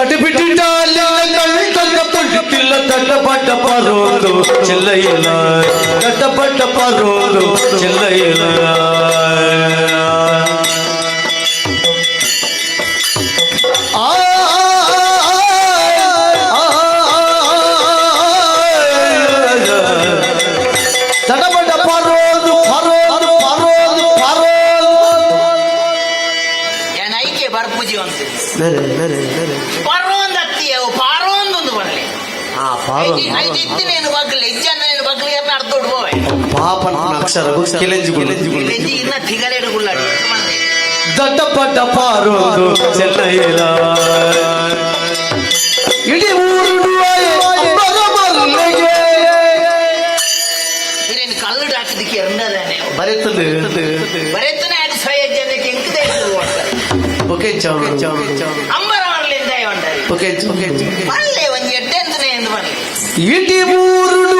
ಕಟ್ಟಿಬಿಟ್ಟಿಲ್ಲ ದಡ್ಡ ಪಡ್ಡ ಪರೋದು ಚೆಲ್ಲೈಲ, ದಡ್ಡ ಪಡ್ಡ ಪರೋದು ಚೆಲ್ಲೈಲ. ಆ ದಡಬಡ ಪರೋದು ಪರೋದು ಪರೋದು ಪರೋದು. ಏನ್ ಐಕೆ ಬರ್ಪುಜಿ ಅಂತ. ಬೇರೆ ಬೇರೆ ಬೇರೆ. ಪರೋಂದ್ ಅತ್ತಿ ಅವು ಪಾರೋಂದೊಂದು ಬರಲಿ. ಆ ಪಾರೋ. ಐದು ಇತ್ತಿನೇನು ಬಗ್ಲಿ ಇಜ್ಜಂದನೇನು ಬಗ್ಲಿ ಅರ್ಥ ಹೋವೆ. ಪಾಪ ಅಕ್ಷರ ಕೆಲೆಂಜಿ. ಇಲ್ಲೆಂಜಿ ಇನ್ನ ತಿಗಲೇಡು ಗುಳ್ಳಾಡಿ ಬಂದೆ. ದಡ್ಡ ಪಡ್ಡ ಪಾರೋದು ಚೆನ್ನೈಲ, ಇಡೀ ಊರು ಮಲ್ಲಿಗೆ. ಇರೇನು ಕಲ್ಲು ಹಾಕಿದಕ್ಕೆ ಎರಡದಾನೆ. ಬರೆತದೆ. ಬರೆತನೆ ಅದು ಸಹಜ ಕೆಂಕದೆ. ಒಕೆ ಚೌಡು. ಅಂಬರ ಮಾಡಲಿ ಉಂಟಾರಿ. Okay okay. ಮಲ್ಲೆ ಒಂಜಿ ಎಡ್ಡೆ ಎಂದು ಬರಲಿ. ಇಡೀ ಊರುಡು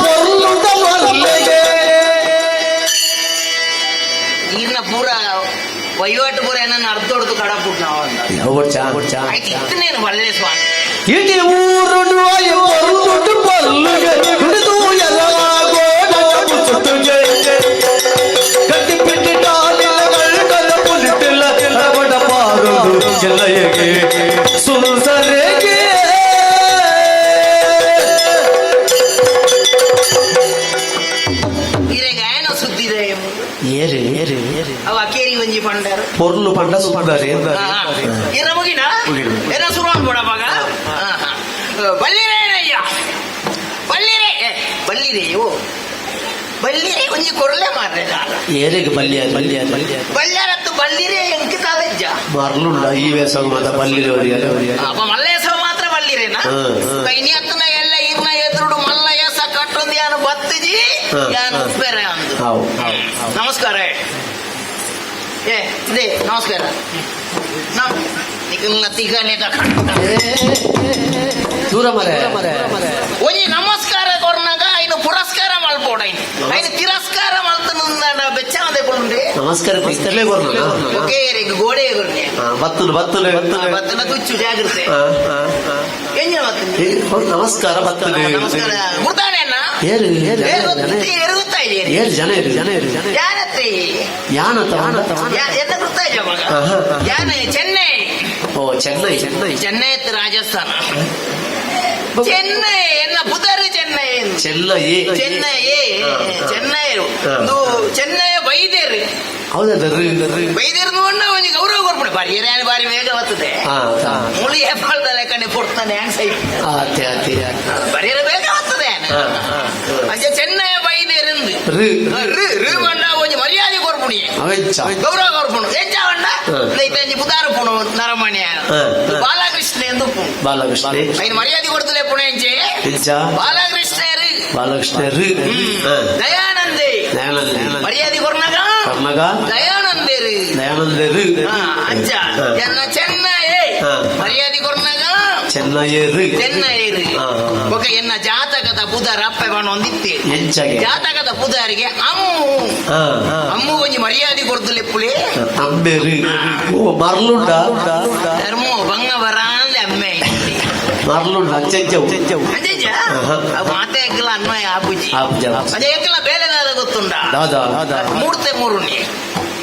ಪೊರ್ಲುದ ಮಲ್ಲಿಗೆ. ನೀರಿನ ಪೂರ ವಹಿವಾಟು ಪೂರ ಏನನ್ನ ಅರ್ಧ ಹೊಡೆದು ಕಡಪುಟ್ ನಾವು ಅಂತ. ಆಯ್ತು, ಇತ್ತನೇನು ಒಳ್ಳೆ ಸ್ವಾಮಿ. ಇಡೀ ಊರುಡು ಪೊರ್ಲುಡು ಮಲ್ಲಿಗೆ, ದುಡಿದು ಎಲ್ಲ ಸುತ್ತುಗೆ, ಕಟ್ಟಿ ಪಿಟ್ಟಿಟ್ಟಾಲಿಲ್ಲ ಪುಲಿತಿಲ್ಲ, ರಬಡ ಪಾರುದು ಚೆಲ್ಲಯ್ಯಗೆ ಸುಲ್ಸರೆಗೆ. ಇರೆಗೆ ಏನ ಸುದ್ದಿದೆ? ಏರಿ ಏರಿ ಏರಿ. ಅವ ಅಕೇರಿ ಒಂಜಿ ಪಂಡರು. ಪೊರ್ಲು ಪಂಡ ಸುಂದರಿ. ಏನ ಮುಗಿನ? ಮುಗಿನ. ಏನ ಶುರು ಅನ್ಬೋಡ ಮಗ. ಬಲ್ಲಿರೇನಯ್ಯ, ಬಲ್ಲಿರೇ, ಏ, ಬಲ್ಲಿರೇ, ಓ ಬಲ್ಲಿರೇ, ಒಂಜಿ ಕೊರ್ಲೆ ಮಾರ್ರೆ ದಾಲ. ಏರಿಗೆ ಬಲ್ಯ ಬಲ್ಯ ಬಲ್ಯ. ಬಲ್ಯಾರತ್ತು ಬಲ್ಲಿರೇ ಎಂಕ್ ಕಾಲೇಜ. ಮರ್ಲುಂಡ ಈ ವೇಸ ಮಾತ ಬಲ್ಲಿರೋರಿಗೆ. ಅಪ್ಪ ಮಲ್ಲೇಸ ಮಾತ್ರ ಬಲ್ಲಿರೇನಾ? ಹ್ಮ್, ಹ್ಮ್. ಇನಿ ಹತ್ತನ ಎಲ್ಲ ಇರ್ನ ಎದುರುಡು ಮಲ್ಲ ಎಸ ಕಟ್ಟೊಂದು ಯಾನು ಬತ್ತಜಿ. ಹ್ಮ್, ಯಾನು ಹ್ಮ್. ಉಪ್ಪೇರೆ ಅಂದು. ಹಾವು. ನಮಸ್ಕಾರ. ಏ ಇದೇ ನಮಸ್ಕಾರ. ನಾವು ನಿಖಲ್ನ ತಿಗಲೇದ. ದೂರ ಮರೆ. ಒಂಜಿ ನಮಸ್ಕಾರ ಕೊರ್ನಾಗ ಐನು ಪುರಸ್ಕಾರ ಮಲ್ಪೋಡ, ಐನು ಐನು ತಿರಸ್ಕಾರ ಮಲ್ತನ ಬೆಚ್ಚ ಕೊಂಡ್ರೆ. ನಮಸ್ಕಾರ ಇತ್ತಲೇ ಬರ್ಲ. ಒಕೆ ಗೋಡೆ ಕೊರ್ನೆ. ಬತ್ತಲು ಬತ್ತಲು ಬತ್ತಲು. ಬತ್ತನ ತುಚ್ಚು ಜಾಗ್ರತೆ ಎಂಜಿನ ಬತ್ತನ. ನಮಸ್ಕಾರ ಬತ್ತಲು. ನಮಸ್ಕಾರ ಗುರ್ತಾನೆ ಅಣ್ಣ. ಏರು ಏರು. ಏರು ಗೊತ್ತಾಯ್ತು. ಏರು ಜನ ಏರು ಜನ ಏರು ಜನ. ಯಾರತ್ತಿ? ಯಾನ? ಎಂತ ಗೊತ್ತಾಯ್ತು ಮಗ. ಆಹಾ. ಯಾನ ಚೆನ್ನೈ. ಓ ಚೆನ್ನೈ ಚೆನ್ನೈ. ಚೆನ್ನೈ ಇತ್ತು ರಾಜಸ್ಥಾನ, ಚೆನ್ನೈ ಎನ್ನ ಪುದರ್ ಚೆನ್ನೈ ಎಂದು. ಚೆನ್ನೈ. ಚೆನ್ನೈ. ಹಾ. ಚೆನ್ನೈ. ಹಾ. ಇದು ಚೆನ್ನೈ ಬೈದೇರು. ಹೌದಾ? ಬೈದೇರು ನೋಡ ಒಂಜಿ ಗೌರವ ಕೊರ್ಪುಂಡು ಬಾರಿ ಏರಾನಿ ಬಾರಿ ಬೇಗ ಬರ್ತದೆ. ಹಾ ಮುಳಿ ಹೆಬ್ಬಾಳ್ದ ಲೆಕ್ಕನೆ ಪೊಡ್ತಾನೆ ಹ್ಯಾಂಗ್ ಸೈ. ಅತ್ತೆ ಅತ್ತೆ. ಬರೀರ ಬೇಗ ಬರ್ತದೆ. ಅಂಚೆ ಚೆನ್ನೈ ಬೈದೇರಿಂದು. ರು. ರು ರು ಬಂಡ ಒಂಜಿ ಮರ್ಯಾದೆ ಕೊರ್ಪುಣಿ. ಅವೆಂಚ? ಗೌರವ ಕೊರ್ಪುಣು ಎಂಚ ಬಂಡ. ಹಾ. ಇತ್ತಂಜಿ ಬುದಾರ ಪುಣು ನರಮಣಿಯ. ಹಾ, ಹಾ. ಬಾಲಕೃಷ್ಣ ಎಂದು ಪುಣು. ಬಾಲಕೃಷ್ಣ. ಐನು ಮರ್ಯಾದೆ ಕೊಡ್ತಲೇ ಪುಣೆ ಎಂಚೆ? ಎಂಚ? ಬಾಲಕೃಷ್ಣರು. ಬಾಲಕೃಷ್ಣ ರು. ದಯಾನಂದೆ. ದಯಾನಂದ. ಮರ್ಯಾದೆ ಕೊರ್ನಾಗ. ಕರ್ನಗ. ದಯಾನಂದೇರು. ದಯಾನಂದ ರು. ಅಂಚ ಎನ್ನ ಚೆನ್ನೈ. ಹಾ. ಮರ್ಯಾದೆ ಕೊರ್ನಾಗ. ಚೆನ್ನಯ್ಯರು. ಚೆನ್ನೈರು. ಹಾ, ಹಾ. ಬೊಕ ಎನ್ನ ಜಾತಕದ ಪುದರ್ ಅಪ್ಪೆ ಒಂದಿತ್ತೆ. ಎಂಚಗೆ? ಜಾತಕದ ಪುದರಿಗೆ ಅಮ್ಮು. ಹಾ ಹಾ. ಅಮ್ಮು ಒಂಜಿ ಮರ್ಯಾದೆ ಕೊಡ್ತಲೆಪ್ಪುಲೆ. ಅಮ್ಮೆರು ಓ ಮರ್ಲುಂಡ. ಧರ್ಮ ಬಂಗ ಬರಾಂದೆ ಅಮ್ಮೆ. ಮರ್ಲುಂಡ ಅಂಚೆಂಚವು. ಅಂಚೆಂಚ. ಆಹಾ. ಅವು ಮಾತೆ ಎಕ್ಕಲ ಅನ್ವಯ ಆಪುಜಿ. ಆಪುಜಿ, ಆಪುಜಿ. ಅದೇ ಎಕ್ಕಲ ಬೇಲೆದಾದ ಗೊತ್ತುಂಡ? ದಾದಾ? ಮೂರ್ತೆ ಮೂರುನಿ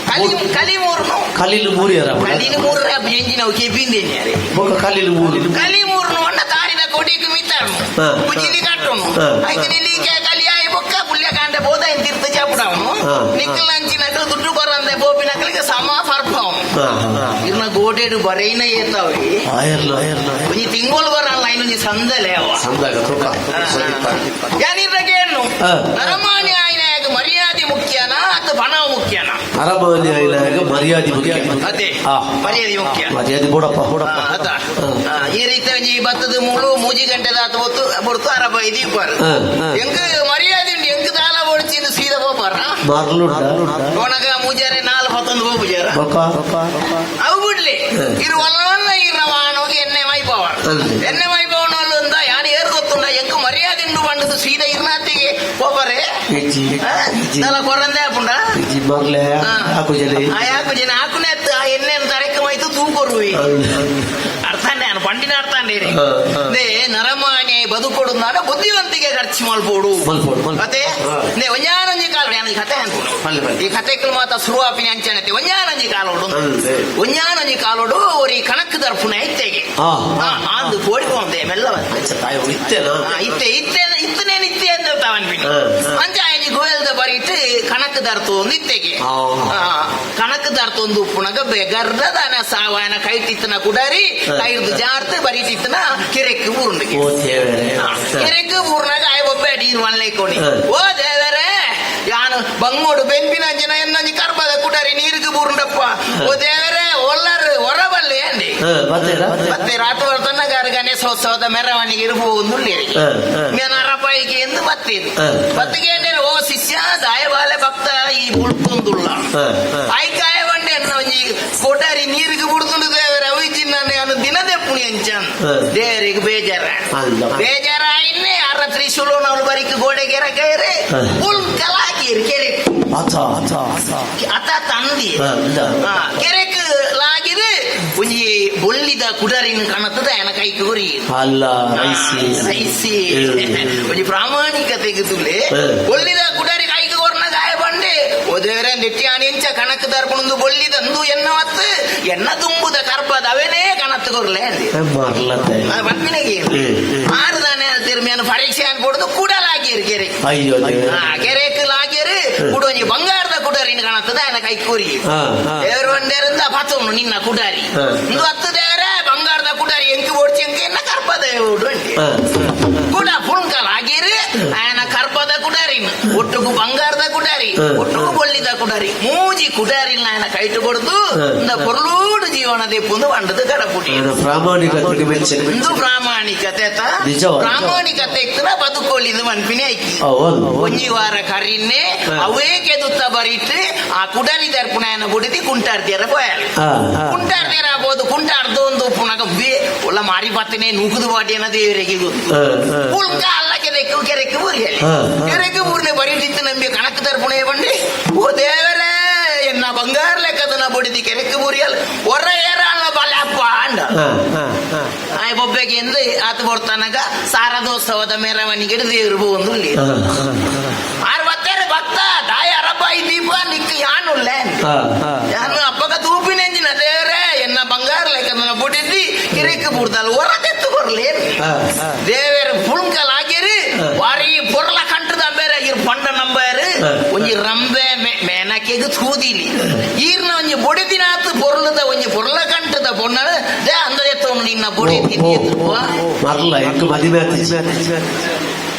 ಕಲಿ ಕಲಿ ಮೂರುನು. ಕಲಿಲು ಮೂರಿಯರ. ಕಲಿನ ಮೂರು ಎಂಜಿನ ಅವು ಕೆಪಿಂದೇನಿ ಅರೆ. ಬೊಕ ಕಲಿಲು ಮೂರು. ಕಲಿ ಮೂರುನು ಅಣ್ಣ ತಾರಿದ ಕೊಡಿಗೆ ಮಿತ್ತಾನು. ಹಾ. ಪುಜಿಲಿ ಕಟ್ಟುನು. ಹಾ. ಐತೆ ನಿಲ್ಲಿಗೆ ಕಲಿ ಆಯಿ ಬೊಕ್ಕ ಪುಲ್ಯ ಕಾಂಡೆ ಬೋದ ತಿರ್ತ ಚಾಪುಡವನು. ಹಾ. ನಿಕ್ಕಲ ಅಂಚಿನಕಲು ದುಡ್ಡು ಕೊರಂದೆ ಬೋಪಿನಕಲಿಗೆ ಸಮ ಫರ್ಪವನು. ಹಾ ಹಾ ಇರ್ನ ಗೋಟೆಡು ಬರೈನ ಏತಾವೆ. ಆಯರ್ಲ ಆಯರ್ಲ. ಒಂಜಿ ತಿಂಗಳು ಬರಲ್ಲ, ಇನ್ನೊಂಜಿ ಸಂದಲೆ ಅವ. ಸಂದಾಗ ತುಕ. ಯಾನಿರ್ನಗೇನು? ಹಾ. ನರಮಾನಿ ಆಯ್ನಾಗ ಮರ್ಯಾದೆ ಮುಖ್ಯನಾ ಅಥವಾ ಪಣ ಮುಖ್ಯನಾ? ಅರಮಾನಿ ಆಯ್ನಾಗ ಮರ್ಯಾದೆ ಮುಖ್ಯ. ಅದೇ. ಆ. ಮರ್ಯಾದೆ ಮುಖ್ಯ. ಮರ್ಯಾದೆ ಬೋಡಪ್ಪ ಬೋಡಪ್ಪ. ಅದ ಈ ರೀತಿ ಒಂಜಿ ಬತ್ತದ ಮೂಳು ಮೂಜಿ ಗಂಟೆದ ಆತ ಹೊತ್ತು ಬೊರ್ತು ಅರಬ ಇದೀಪಾರು. ಹಾ, ಹಾ. ಎಂಕ್ ಮರ್ಯಾದೆ ಉಂಡು, ಎಂಕ್ ದಾಲ ಬೋಡ್ಚಿಂದು ಸೀದಾ ಪೋಪಾರ. ಮರ್ಲುಂಡ. ಒಣಗ ಮೂಜಾರೆ ನಾಲ್ ಪತ್ತೊಂದು ಪೋಪುಜಾರ. ಬೊಕ ಅವು ಬಿಡ್ಲಿ. ಹಾ. ಇರು ಒಲ್ಲ ಇರ್ನ ವಾಣೋಗಿ ಎಣ್ಣೆ ಮೈಪವರ್. ಅಲ್ರಿ. ಎಣ್ಣೆ ಮೈಪವನ ಅಂದ ಯಾನ್ ಏರ್ ಗೊತ್ತುಂಡ ಎಂಕ್ ಮರ್ಯಾದೆ ಉಂಡು ಬಂಡದು ಸೀದಾ ಇರ್ನಾತಿಗೆ ಪೋಪರೆ. ಇಜ್ಜಿ ಇಜ್ಜಿ. ದಲ ಕೊರಂದೆ ಆಪುಂಡ. ಇಜ್ಜಿ ಮರ್ಲೆ. ಹಾ. ಹಾಕು ಜನ. ಆ ಯಾಕು ಜನ ಹಾಕುನೆ ಆ ಎಣ್ಣೆ ತರಕ ಮೈತು ತೂಕೊರುವಿ. ಅರ್ಥನೇ. ಯಾನು ಪಂಡಿನಾಡ್ತಾಂಡೇರಿ. ಹಾ, ಹಾ. They ನರಮಾನ್ಯ ಬದುಕೊಡು ನಾಡ ಬುದ್ಧಿವಂತಿಕೆ ಖರ್ಚು ಮಲ್ಪೋಡು. ಮಲ್ಪೋಡು, ಮಲ್ಪೋಡು. ಅತೆ ಹಾ. ನೇ ಒಂಜಾನೊಂಜಿ ಕಾಲ ಯಾನು ಈ ಕತೆ ಅನ್ಪುನು. ಪಲ್ಲೆ, ಪಲ್ಲೆ. ಈ ಕತೆಕ್ಲು ಮಾತ ಶುರುವಾಪಿನ ಅಂಚನತೆ ಒಂಜಾನೊಂಜಿ ಕಾಲೋಡು. ಅಂದೆ. ಒಂಜಾನೊಂಜಿ ಕಾಲೋಡು ಒರಿ ಕಣಕ್ ದರ್ಪುನ ಇತ್ತೆಗೆ. ಹಾ. ಆಂದು ಕೋಡಿಕೊಂಡೆ ಮೆಲ್ಲ ಬಂದೆ. ಅಂಚ ತಾಯಿ ಇತ್ತೇನಾ? ಇತ್ತೆ ಇತ್ತೆ ಇತ್ತನೇನು ಇತ್ತೆ ಅಂತ ತಾವನ್ಪಿನಿ. ಹಾ, ಹಾ. ಅಂಚ ಆಯನಿ ಗೋಯಲ್ದ ಬರೀಟ್ ಕಣಕ್ ದರ್ತು ಒಂದು ಇತ್ತೆಗೆ. ಆ. ಕಣಕ್ ದರ್ತು ಒಂದು ಉಪ್ಪುನಗ ಬೆಗರ್ದ ದಾನ ಸಾವಾಯನ ಕೈಟಿತ್ತನ ಕುಡಾರಿ ಹಾ. ಕೈರ್ದು ಜಾರ್ತು ಬರೀಟಿತ್ತನ ಕೆರೆಕ್ ಊರುಂಡಿಗೆ. ಓ ದೇವರೇ. ಕೆರೆಕ್ ಊರ್ನಾಗ ಆಯ್ ಒಬ್ಬ ಅಡೀರ್ ಮನ್ಲೇಕೋಣಿ. ಹಾ. ಓ ದೇವರೇ, ಯಾನು ಬಂಗೋಡು ಬೆಂಪಿನ ಅಂಚಿನ ಎನ್ನಂಜಿ ಕರ್ಬದ ಕುಡಾರಿ ನೀರಿಗೆ ಬೂರುಂಡಪ್ಪ, ಓ ದೇವರೇ ಒಲ್ಲರು ಹೊರಬಲ್ಲೆ ಅಂದಿ. ಬತ್ತೇರಾ? ಮತ್ತೆ ರಾತ್ರಿ ವರ್ತನ ಗಣೇಶೋತ್ಸವದ ಮೆರವಣಿಗೆ ಇರಬಹುದು. ಹಾ, ಹಾ. ಅರಪಾಯಿಗೆ ಎಂದು ಬತ್ತೀರಿ. ಹಾ. ಬತ್ತಿಗೆ ಓ ಶಿಷ್ಯ ದಾಯಬಾಲೆ ಭಕ್ತ ಈ ಬುಳ್ಕೊಂದುಳ್ಳ. ಹಾ, ಹಾ. ಆಯ್ಕಾಯ ಬಂಡೆ ಎನ್ನ ಒಂಜಿ ಕೊಟಾರಿ ನೀರಿಗೆ ಬುಡ್ದುಂಡು ದೇವರ ಅವಿಜಿ ನಾನು ಅನು ದಿನದೇ ಪುಣಿ ಅಂಚನ್. ಹಾ. ದೇವರಿಗೆ ಬೇಜಾರ. ಅಲ್ಲ. ಬೇಜಾರಾಯಿನ್ನೇ ಅರ ತ್ರಿಶೂಲ ನವಳು ಬರಿಕ್ ಗೋಡೆಗೆ ರಗೈರೆ. ಹಾ. ಉಲ್ಕಲಾಕಿರಿ ಕೆರೆ. ಅಥ ಅಥ. ಅತ ತಂದಿ. ಹಾ, ಇಂದ. ಕೆರೆಕ್ ಲಾಗಿದೆ ಒಂಜಿ ಬೊಳ್ಳಿದ ಕುಡರಿನ ಕಣತದ ಎನ ಕೈಕ್ ಗುರಿ. ಅಲ್ಲ ರೈಸಿ. ರೈಸಿ. ಒಂಜಿ ಪ್ರಾಮಾಣಿಕತೆಗೆ ತುಲೆ. ಬೊಳ್ಳಿದ ಕುಡರಿ ಕೈಕ್ ಕೊರ್ನ ಗಾಯ ಬಂಡೆ ಒದೇವರ ನೆಟ್ಟಿ ಆಣಿಂಚ ಕಣಕ್ ದರ್ಪಣಂದು ಬೊಳ್ಳಿದ ಅಂದು ಎನ್ನ ಮತ್ತು ಎನ್ನ ತುಂಬುದ ಕರ್ಪದ ಅವೇನೇ ಕಣತ್ತು ಕೊರ್ಲೆ ಅಂದೆ. ಮರ್ಲತೆ. ಪತ್ನಿಗೆ ಹ್ಮ್, ಹ್ಮ್. ಆರುದಾನೆ ತಿರುಮಿಯನ್ನು ಪರೀಕ್ಷೆ ಅನ್ಕೊಡುದು ಕೂಡಲಾಗಿರು ಕೆರೆ. ಅಯ್ಯೋ ದೇವರೇ. ಕೆರೆಕ್ ಲಾಗಿರು ಕುಡೊಂಜಿ ಬಂಗಾರದ ಕುಡರಿನ ಕಣತ್ತದ ಎನ ಕೈ ಕೂರಿ. ಹಾ, ಹಾ. ದೇವರು ಒಂದೇರಿಂದ ಪತ್ತೊಂಡು ನಿನ್ನ ಕುಡಾರಿ. ಹಾ. ಇಂದು ಹತ್ತು ದೇವರೇ ಬಂಗಾರದ ಕುಡಾರಿ ಎಂಕು ಓಡ್ಸಿ ಎಂಕು ಎನ್ನ ಕರ್ಪದ ಓಡು ಅಂದೆ. ಹಾ. ಕುಡ ಪುಣ್ಕಲ್ ಆಗಿರು ಆಯನ ಕರ್ಪದ ಕುಡಾರಿ ಒಟ್ಟುಗು ಬಂಗಾರದ ಕುಡಾರಿ ಒಟ್ಟುಗು ಬೊಳ್ಳಿದ ಕುಡಾರಿ ಮೂಜಿ ಕುಡಾರಿ ಆಯನ ಕೈಟು ಕೊಡ್ದು ಇಂದ ಪೊರ್ಲೂಡು ಜೀವನ ದೆಪ್ಪುಂದು వంಡದು ಕಡಪುಟಿ. ಏನು ಪ್ರಾಮಾಣಿಕತೆಗೆ ಮೆಚ್ಚನೆ. ಇಂದು ಪ್ರಾಮಾಣಿಕತೆ ತ. ನಿಜವಾದ. ಪ್ರಾಮಾಣಿಕತೆ ಇತ್ತನ ಬದುಕೋಲಿದು ಮನ್ಪಿನಿ ಐಕಿ. ಹೌದು. ಒಂಜಿ ವಾರ ಕರಿನ್ನೆ ಅವೇ ಕೆದುತ್ತ ಬರೀಟ್ ಆ ಕುಡಾರಿ ದರ್ಪುಣಾಯನ ಬುಡಿದಿ ಕುಂಟಾರ್ದಿಯರ ಪೋಯಾలి. ಹಾ, ಹಾ. ಕುಂಟಾರ್ದಿಯರ ಆಗ್ಬೋದು ಕುಂಟಾರ್ದು ಒಂದು ಉಪ್ಪುನಗ ಬೇ ಒಳ್ಳ ಮಾರಿ ಪತ್ತನೆ ನೂಕುದು ಬಾಟಿಯನ್ನ ದೇವರಿಗೆ ಗೊತ್ತು. ಹಾ, ಹಾ. ಪುಲ್ಕ ಅಲ್ಲ ಕೆರೆಕ್ಕು ಕೆರೆಕ್ಕು ಊರಿಯಲ್ಲಿ. ಹಾ, ಹಾ. ಕೆರೆಕ್ಕು ಊರಿನ ಬರೀಟಿತ್ತು ನಂಬಿ ಕಣಕ್ ದರ್ಪುಣೆ ಬಂಡಿ ಓ ದೇವರೇ ಎನ್ನ ಬಂಗಾರ ಲೆಕ್ಕದನ ಬುಡಿದಿ ಕೆರೆಕ್ಕು ಊರಿಯಲ್ಲಿ ಹೊರ ಏರ ಅಲ್ಲ ಬಲಪ್ಪ ಅಂಡ. ಹಾ, ಹಾ, ಹಾ. ಆಯ್ ಬೊಬ್ಬೆಗೆ ಎಂದು ಆತ ಕೊಡ್ತಾನಗ ಸಾರದೋತ್ಸವದ ಮೆರವಣಿಗೆ ದೇವರು ಒಂದು ಹಾ, ಹಾ. ಆರು ಬತ್ತಾರೆ ಭಕ್ತ ದಾಯ ಅರಬ್ಬ ಈ ದೀಪ ನಿಕ್ಕ ಯಾನುಲ್ಲ. ಹಾ, ಹಾ. ಯಾನು ಅಪ್ಪಗ ತೂಪಿನೆಂಜಿನ ದೇವರೇ ಎನ್ನ ಬಂಗಾರ ಲೆಕ್ಕದನ ಬುಡಿದಿ ಕಿರಿಕ್ ಬುಡ್ದಲ್ ಹೊರ ತೆತ್ತು ಕೊರ್ಲಿ. ಹಾ, ಹಾ. ದೇವೇರ ಪುಣ್ಕಲ್ ಆಗಿರಿ ವಾರಿ ಪೊರ್ಲ ಕಂಟದ ಬೇರೆ ಇರ್ ಪಂಡ ನಂಬಾರು. ಒಂಜಿ ರಂಬೆ ಮೇನಕೆಗ್ ತೂದಿಲಿ ಈರ್ನ ಒಂಜಿ ಬೊಡಿದಿನಾತ್ ಪೊರ್ಲದ ಒಂಜಿ ಪೊರ್ಲ ಕಂಟದ ಪೊಣ್ಣ they ಅಂದ್ರೆ ಎತ್ತವನು ನಿನ್ನ ಬೊಡಿ. ಓ, ಓ, ಮರ್ಲ ಎಂಕ್ ಮದಿಮೆ ಆತಿಜಿ.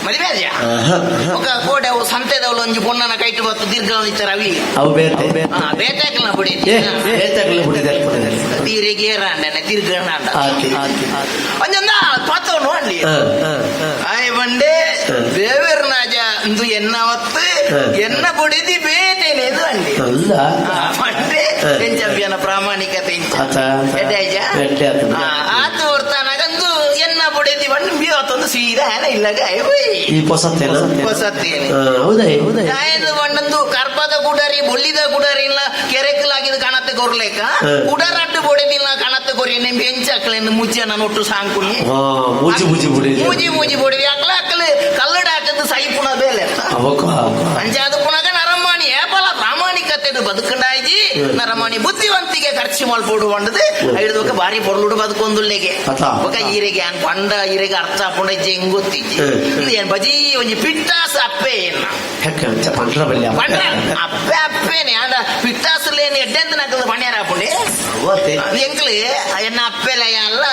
ಮದುವೆ ಆದ್ಯಾ? ಆಹಾ. ఒక ಕೋಟೆ ಅವು ಸಂತೆದವಳು ಒಂಜಿ ಪೊಣ್ಣನ ಕೈಟು ಬತ್ತು ದೀರ್ಘ ಇತ್ತರ ಅವಿ. ಅವು ಬೇತೆ. ಬೇತಾಕಲ್ನ ಬುಡಿ. ಏ ಬೇತೆಗ್ಲ ಬಿಡಿದೆ. ತೀರಿಗೆ ಏರಾಂಡನೆ ದೀರ್ಘನಾಂಡ. ಆತಿ ಆತಿ. ಒಂಜೊಂದ ಪಾತವನು ಅಲ್ಲಿ. ಹಾ, ಹಾ, ಹಾ. ಆಯ್ ಬಂಡೆ ದೇವರ್ನಾಜ ಇಂದು ಎನ್ನವತ್ತು ಎನ್ನ ಬುಡಿದಿ ಬೇತೇನೆ ಇದು ಅಂಡಿ. ಅಲ್ಲ. ಬಂಡೆ ಎಂಚವ್ಯನ ಪ್ರಾಮಾಣಿಕತೆ ಇಂಚ. ಆತ. ಎಡ್ಡೆ ಆಯ್ಜಾ? ಎಡ್ಡೆ ಆತು. ಆತು ಹೊರ್ತಾನಾಗಂದು ಎನ್ನ ಬುಡಿದಿ ಬಂಡು ಬಿಯವತ್ತೊಂದು ಸೀದಾ ಏನ ಇಲ್ಲಗ ಹೋಯ್. ಈ ಪೊಸತ್ತೇನ? ಹೊಸತ್ತೇನೆ. ಹೌದಾ ಹೌದಾ? ಯಾಯಂದು ಬಂಡಂದು ಕರ್ಪದ ಗುಡರಿ ಬೊಳ್ಳಿದ ಗುಡರಿ ಇಲ್ಲ ಕೆರೆಕಲಾಗಿದ್ ಕಣತ್ತೆ ಕೊರ್ಲೇಕ. ಕುಡರಟ್ಟು ಬೊಡೆದಿಲ್ಲ ಕಣತ್ತೆ ಕೊರಿ ನಿಮ್ ಹೆಂಚಕ್ಲೆಂದು ಮುಜ್ಜನ ನೊಟ್ಟು ಸಾಂಕುನಿ. ಹಾ, ಮೂಜಿ ಮೂಜಿ ಬಿಡಿ. ಮೂಜಿ ಮೂಜಿ ಬೊಡಿದಿ ಅಕ್ಲ ಅಕ್ಲ ಕಲ್ಲಡ ಹಾಕದ್ದು ಸೈಪುಣ ಬೇಲೆ. ಅವಕ. ಅಂಚಾದ ಪುನಗ ನರಮಾಣಿ ಏಪಲ ಪ್ರಾಮಾಣಿಕತೆ ಬದುಕಂಡಾಯ್ಜಿ. ನರಮಾಣಿ ಬುದ್ಧಿವಂತಿಗೆ ಖರ್ಚು ಮಲ್ಪೋಡು ಬಂಡದು ಐದಕ್ಕೆ ಬಾರಿ ಪೊರ್ಲುಡು ಬದುಕೊಂದುಲ್ಲೆಗೆ. ಅತ. ఒక ಈರೆಗೆ ಅನ್ ಪಂಡ ಈರೆಗೆ ಅರ್ಥ ಪುಂಡ ಹೆಂಗ್ ಗೊತ್ತಿಜ್ಜಿ. ಇದು ಏನ್ ಬಜಿ ಒಂಜಿ ಪಿಟ್ಟಾಸ ಅಪ್ಪೆ ಏನ. ಹೆಕ್ಕ ಅಂಚ ಪಂಡ್ರ ಬಲ್ಯ. ಪಂಡ ಅಪ್ಪೆ ಅಪ್ಪೇನೆ ಆಂಡ ಪಿಟ್ಟಾಸುಲೇನು ಎಡ್ಡೆಂತ ನಕಲು ಪಣ್ಯಾರ ಹಾಪುಂಡೆ. ಅವತ್ತೆ. ಎಂಕ್ಲು ಎನ್ನ ಅಪ್ಪೆಲ ಅಲ್ಲ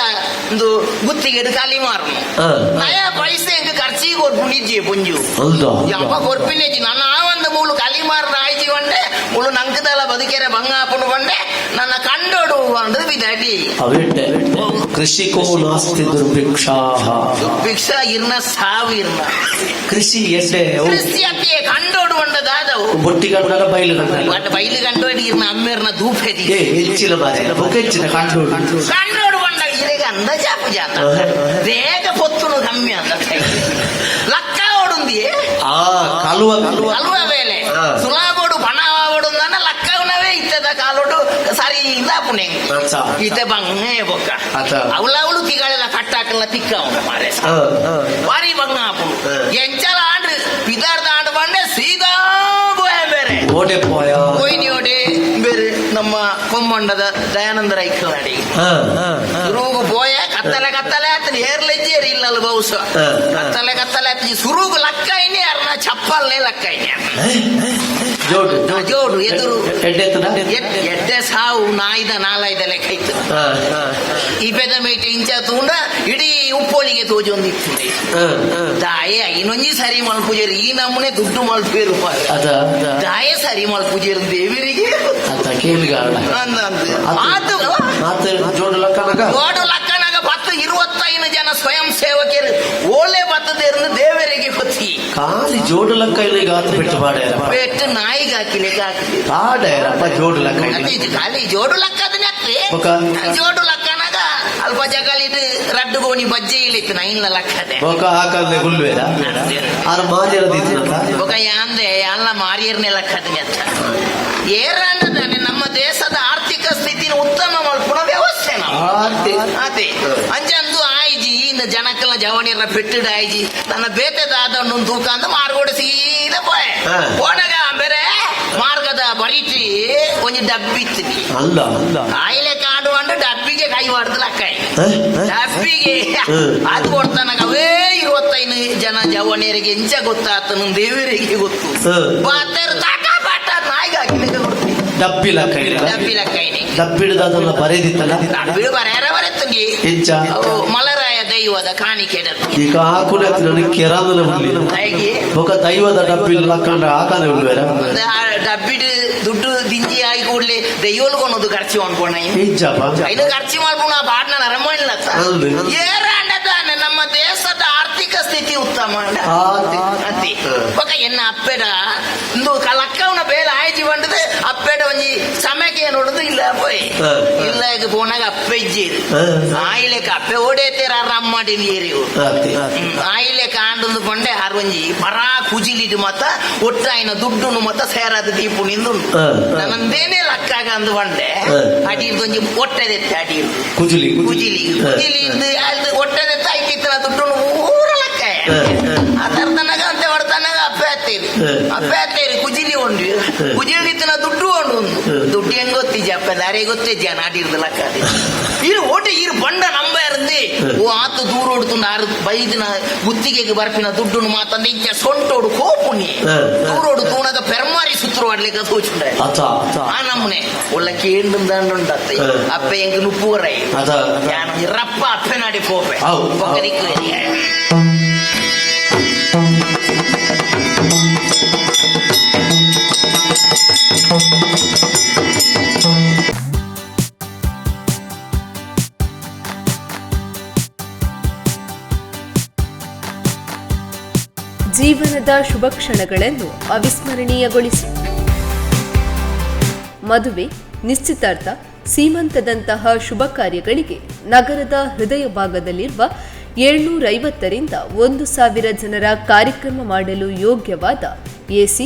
ಒಂದು ಗುತ್ತಿಗೆ ಖಾಲಿ ಮಾರನು. ಹಾ. ನಯ ಪೈಸೆ ಎಂಕ್ ಖರ್ಚಿಗೆ ಕೊರ್ಪುಣಿಜ್ಜಿ ಪುಂಜು. ಹೌದು. ಯಪ್ಪ ಕೊರ್ಪಿನೇಜಿ ನನ್ನ ಆ ಒಂದು ಮೂಲು ಕಲಿ ಮಾರನ ಆಯ್ಜಿ ಬಂಡೆ ಮುಳು ನಂಕದಲ್ಲ ಬದುಕೆರೆ ಬಂಗ ಹಾಪುಂಡು ಬಂಡೆ ನನ್ನ ಕಂಡೋಡು ಬಂಡದು ಬಿದಾಡಿ. ಅವಿಟ್ಟೆ ಕೃಷಿಕೋ ನಾಸ್ತಿ ದುರ್ಭಿಕ್ಷಾ. ಭಿಕ್ಷಾ ಇರ್ನ ಸಾವು ಇರ್ನ. ಕೃಷಿ ಎಡ್ಡೆ. ಕೃಷಿ ಅತ್ತಿಯೇ ಕಂಡೋಡು ಬಂಡ ದಾದವು. ಬೊಟ್ಟಿ ಕಂಡಲ್ಲ ಬೈಲು ಕಂಡಲ್ಲ. ಬಂಡ ಬೈಲು ಕಂಡೋಡಿ ಇರ್ನ ಅಮ್ಮೇರ್ನ ದೂಪೆದಿ. ಏ ಹೆಚ್ಚಿನ ಮಾರೆ ಬೊಕ್ಕ ಹೆಚ್ಚಿನ ಕಂಡು. ಕಂಡೋಡು ಬಂಡ ಇರೆಗೆ ಅಂದ ಜಾಪು ಜಾತ ಬೇಗ ಪೊತ್ತುನು ಕಮ್ಮಿ ಅಂದ ಲಕ್ಕ ಓಡುಂದಿಯೇ. ಆ ಕಲುವ ಕಲುವ. ಅಲ್ವಾ ಬೇಲೆ. ಸುಲಾಬೋಡು ಪಣ ಓಡುಂದನ್ನ ಲಕ್ಕವನವೇ ಇತ್ತದ ಕಾಲೋಡು ಸಾರಿ. ಬಾರಿ ಇದಾಪುಣೆ. ಅಚ್ಚ. ಈತ ಬಂಗ ಬೊಕ್ಕ. ಅಚ್ಚ. ಅವಳ ಅವಳು ತಿಗಳೆಲ್ಲ ಕಟ್ಟಾಕಲ್ಲ ತಿಕ್ಕ ಅವನು ಮಾರೆ. ಬಾರಿ ಬಂಗ ಆಪುಣು. ಎಂಚಲ ಆಂಡ್ ಪಿದಾರ್ದ ಆಂಡ್ ಬಂಡೆ ಸೀದಾ ಬೋಯ ಬೇರೆ. ಓಟೆ ಪೋಯ. ಹೋಯ್ನಿಯೋಡೆ ಬೇರೆ ನಮ್ಮ ಕೊಮ್ಮಂಡದ ದಯಾನಂದ ರೈಕಲಾಡಿ. ಸುರುಗು ಪೋಯ, ಕತ್ತಲೆ ಕತ್ತಲೆ ಆತನ ಏರ್ಲೆಜ್ಜೇರಿ ಇಲ್ಲಲ್ಲ ಬಹುಶಃ. ಕತ್ತಲೆ ಕತ್ತಲೆ ಆತ ಸುರುಗು ಲಕ್ಕ ಇನಿ ಅರ್ನ ಚಪ್ಪಲ್ನೇ ಲಕ್ಕ ಇನಿ. ಜೋಡು. ಜೋಡು ಎದುರು. ಎಡ್ಡೆತ್ತದ. ಎಡ್ಡೆ ಸಾವು ನಾಯ್ದ ನಾಲಾಯ್ದ ಲೆಕ್ಕ ಇತ್ತು. ಈ ಪೆದ ಮೇಟೆ ಇಂಚ ತೂಂಡ ಇಡೀ ಉಪ್ಪೋಳಿಗೆ ತೋಜೊಂದಿತ್ತು. ದಾಯ ಇನ್ನೊಂಜಿ ಸರಿ ಮಲ್ಪುಜೇರು, ಈ ನಮೂನೆ ದುಡ್ಡು ಮಲ್ಪೇರು. ಅದ. ದಾಯ ಸರಿ ಮಲ್ಪುಜೇರು ದೇವರಿಗೆ. ಅದ ಕೇಳಿಗಾರಣ. ಅಂದ ಅಂದ ಆತು. ಆತ ಜೋಡು ಲಕ್ಕನಗ. ಜೋಡು ಲಕ್ಕನಾಗ 10-25 ಜನ ಸ್ವಯಂ ಸೇವಕರು ಓಲೆ ಬತ್ತದಿருந்து ದೇವರಿಗೆ ಗೊತ್ತಿ. ಖಾಲಿ ಜೋಡು ಲಕ್ಕ ಇಲ್ಲ, ಈಗ ಆತು ಬಿಟ್ಟು ಮಾಡ್ಯಾರ. ಪೆಟ್ಟು ನಾಯಿಗೆ ಹಾಕಿಲಿಕ್ಕೆ ಹಾಕಿ. ಪಾಡ್ಯಾರಪ್ಪ ಜೋಡು ಲಕ್ಕ. ಅದು ಇದು ಖಾಲಿ ಜೋಡು ಲಕ್ಕ ಅದನ್ನೇ ಹಾಕ್ತಿ. ಬೊಕ? ಜೋಡು ಲಕ್ಕನಾಗ ಅಲ್ಪ ಜಗಳಿದು ರಡ್ಡು ಗೋಣಿ ಬಜ್ಜೆ ಇಲ್ಲಿತ್ತು ನೈನ್ಲ ಲಕ್ಕದೆ. ಬೊಕ ಹಾಕಂದೆ ಗುಲ್ವೇರ ಆರ್ ಮಾಜರ ದಿತ್ತಿನಕ. ಬೊಕ ಯಾಂದೆ ಅಲ್ಲ ಮಾರಿಯರ್ನೆ ಲಕ್ಕದನೆ ಅಂತ ಏರಾಂಡದಾನೆ ನಮ್ಮ ದೇಶದ ಆರ್ಥಿಕ ಸ್ಥಿತಿನ ಉತ್ತಮ ಮಲ್ಪುಣ ವ್ಯವಸ್ಥೆ ನಾವು. ಆತೆ. ಅದೇ ಅಂಚಂದು ಆಯ್ಜಿ ಇನ್ನು ಜನಕ್ಕಲ್ಲ ಜವಣಿಯರ ಪೆಟ್ಟಿಡ ಆಯ್ಜಿ ತನ್ನ ಬೇತೆದಾದಣ್ಣು ತೂಕ ಅಂತ ಮಾರ್ಗೋಡು ಸೀದಾ ಪೋಯೆ. ಪೋನಾಗ ಬೇರೆ ಮಾರ್ಗದ ಬರೀಟಿ ಒಂಜಿ ಡಬ್ಬಿ ಇತ್ತು. ಅಲ್ಲ ಅಲ್ಲ. ಕಾಯಿಲೆ ಕಾಡು ಅಂಡು ಡಬ್ಬಿಗೆ ಕೈ ಹೊಡೆದು ಲಕ್ಕಾಯಿ ಡಬ್ಬಿಗೆ. ಅದು ಕೊಡ್ತಾನಾಗ ಅವೇ 25 ಜನ ಜವಣಿಯರಿಗೆ ಎಂಚ ಗೊತ್ತಾತನು ದೇವರಿಗೆ ಗೊತ್ತು. ಬಾತರು ತಾಟ ಬಾಟ ನಾಯಿಗೆ ಹಾಕಿಲಿಕ್ಕೆ ಕೊಡ್ತೀವಿ. ಡಬ್ಬಿ ಲಕ್ಕ ಇಲ್ಲ. ಡಬ್ಬಿ ಲಕ್ಕಾಯಿನಿ. ಡಬ್ಬಿಡ್ದ ಅದನ್ನ ಬರೆದಿತ್ತಲ್ಲ. ಡಬ್ಬಿ ಬರೆಯರ ಬರೆತ್ತಂಗಿ. ಎಂಚ? ಅವು ಮಲರಾಯ ದೈವದ ಕಾಣಿಕೆ ಡಬ್ಬಿ. ಈಗ ಹಾಕುನ ನನಗೆ ಕೆರಾಂದನ ಉಳ್ಳಿ. ಹೇಗೆ? ಬೊಕ ದೈವದ ಡಬ್ಬಿ ಲಕ್ಕಂಡ ಹಾಕಂದೆ ಉಳ್ಳುವೇರ. ಒಂದು ಆ ಡಬ್ಬಿಡ್ ದುಡ್ಡು ದಿಂಜಿ ಆಗಿ ಕೂಡ್ಲೆ ದೈವಲ್ಗೊನ್ನೋದು ಖರ್ಚು ಅನ್ಕೋಣ. ಎಂಚಪ್ಪ? ಇನ್ನು ಖರ್ಚು ಮಾಡ್ಕೊಂಡು ಆ ಬಾಡ್ನ ನರಮ ಇಲ್ಲ. ಅಲ್ರಿ. ಏರಾಂಡದಾನೆ ನಮ್ಮ ದೇಶದ ಆರ್ಥಿಕ ಸ್ಥಿತಿ ಉತ್ತಮ. ಆತೆ. ಅತಿ ಬೊಕ ಎನ್ನ ಅಪ್ಪೆಡ ಇಂದು ಲಕ್ಕವನ ಬೇಲೆ ಆಯ್ಜಿ ಬಂಡದು ಅಪ್ಪೆಡ ಒಂಜಿ ಸಮಯಕ್ಕೆ ನೋಡುದು ಇಲ್ಲ ಪೋಯ್. ಇಲ್ಲ ಈಗ ಪೋನಾಗ ಅಪ್ಪೆ ಇಜ್ಜೇರು. ಆಯಿಲೆಕ ಅಪ್ಪೆ ಓಡೇತೇರ ರಮ್ಮಾಡಿ ನೀರು. ಆತೆ. ಆಯಿಲೆ ಕಾಂಡೊಂದು ಕೊಂಡೆ ಆರ್ ಒಂಜಿ ಪರಾ ಕುಜಿಲಿಡು ಮತ್ತ ಒಟ್ಟಾಯಿನ ದುಡ್ಡುನು ಮತ್ತ ಸೇರಾದ ದೀಪು ನಿಂದುಂಡು. ನನ್ನಂದೇನೆ ಲಕ್ಕಾಗ ಅಂದು ಬಂಡೆ. ಅಡಿರ್ದು ಒಂಜಿ ಒಟ್ಟೆದೆತ್ತೆ ಅಡಿರ್ದು. ಕುಜುಲಿ. ಕುಜಿಲಿ ಕುಜಿಲಿ ಅದು ಒಟ್ಟೆದೆತ್ತ ಐಕಿತ್ತನ ದುಡ್ಡುನು ಊರ ಲಕ್ಕ. ಆ ತರ್ತನಗ ಅಂತೆ ಹೊಡ್ತನಗ ಅಪ್ಪೆ ಅತ್ತೇರಿ. ಅಪ್ಪೆ ಅತ್ತೇರಿ ಕುಜಿಲಿ ಉಂಡು ಕುಜಿಲಿ ಇತ್ತನ ದುಡ್ಡು ಉಂಡು ಒಂದು. ದುಡ್ಡು ಹೆಂಗ್ ಗೊತ್ತಿಜ್ಜಿ ಅಪ್ಪ ದಾರಿ ಗೊತ್ತಿಜ್ಜಿ ನಾಡಿರ್ದು ಲಕ್ಕ ಇರು ಓಟೆ ಇರು ಬಂಡ ನಂಬ ಇருந்து ಓ ಆತು ದೂರ ಹೊಡ್ತುಂಡು ಆರು ಬೈದಿನ ಗುತ್ತಿಗೆಗೆ ಬರ್ಪಿನ ದುಡ್ಡುನು ಮಾತಂದ ಇಂಚ ಸೊಂಟೋಡು ಕೋಪುಣಿ. ದೂರೋಡು ತೂಣಗ ಪೆರ್ಮಾರಿ ಸುತ್ತರು ಆಡ್ಲಿಕ್ಕೆ ತೋಚುಂಡ. ಅತ. ಆ ನಮ್ಮನೆ ಒಳ್ಳೆ ಕೇಂದ್ರ ಅತ್ತೆ. ಅಪ್ಪೆ ಎಂಕ್ ನುಪ್ಪುವರೈ. ಅದ. ಯಾನ್ ರಪ್ಪ ಅಪ್ಪೆ ನಾಡಿ ಪೋಪೆ. ಅವು. ಬೊಕರಿಕ್ಕು. ಜೀವನದ ಶುಭ ಕ್ಷಣಗಳನ್ನು ಅವಿಸ್ಮರಣೀಯಗೊಳಿಸಿ ಮದುವೆ, ನಿಶ್ಚಿತಾರ್ಥ, ಸೀಮಂತದಂತಹ ಶುಭ ಕಾರ್ಯಗಳಿಗೆ ನಗರದ ಹೃದಯ ಭಾಗದಲ್ಲಿರುವ 750ರಿಂದ 1000 ಜನರ ಕಾರ್ಯಕ್ರಮ ಮಾಡಲು ಯೋಗ್ಯವಾದ AC,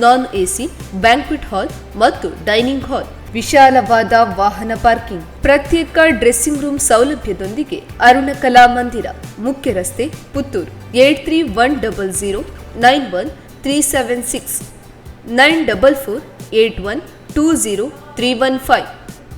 non AC banquet hall ಮತ್ತು ಡೈನಿಂಗ್ ಹಾಲ್, ವಿಶಾಲವಾದ ವಾಹನ ಪಾರ್ಕಿಂಗ್, ಪ್ರತ್ಯೇಕ ಡ್ರೆಸ್ಸಿಂಗ್ ರೂಮ್ ಸೌಲಭ್ಯದೊಂದಿಗೆ ಅರುಣಕಲಾ ಮಂದಿರ, ಮುಖ್ಯ ರಸ್ತೆ, ಪುತ್ತೂರು. 8310091376, 9448120315.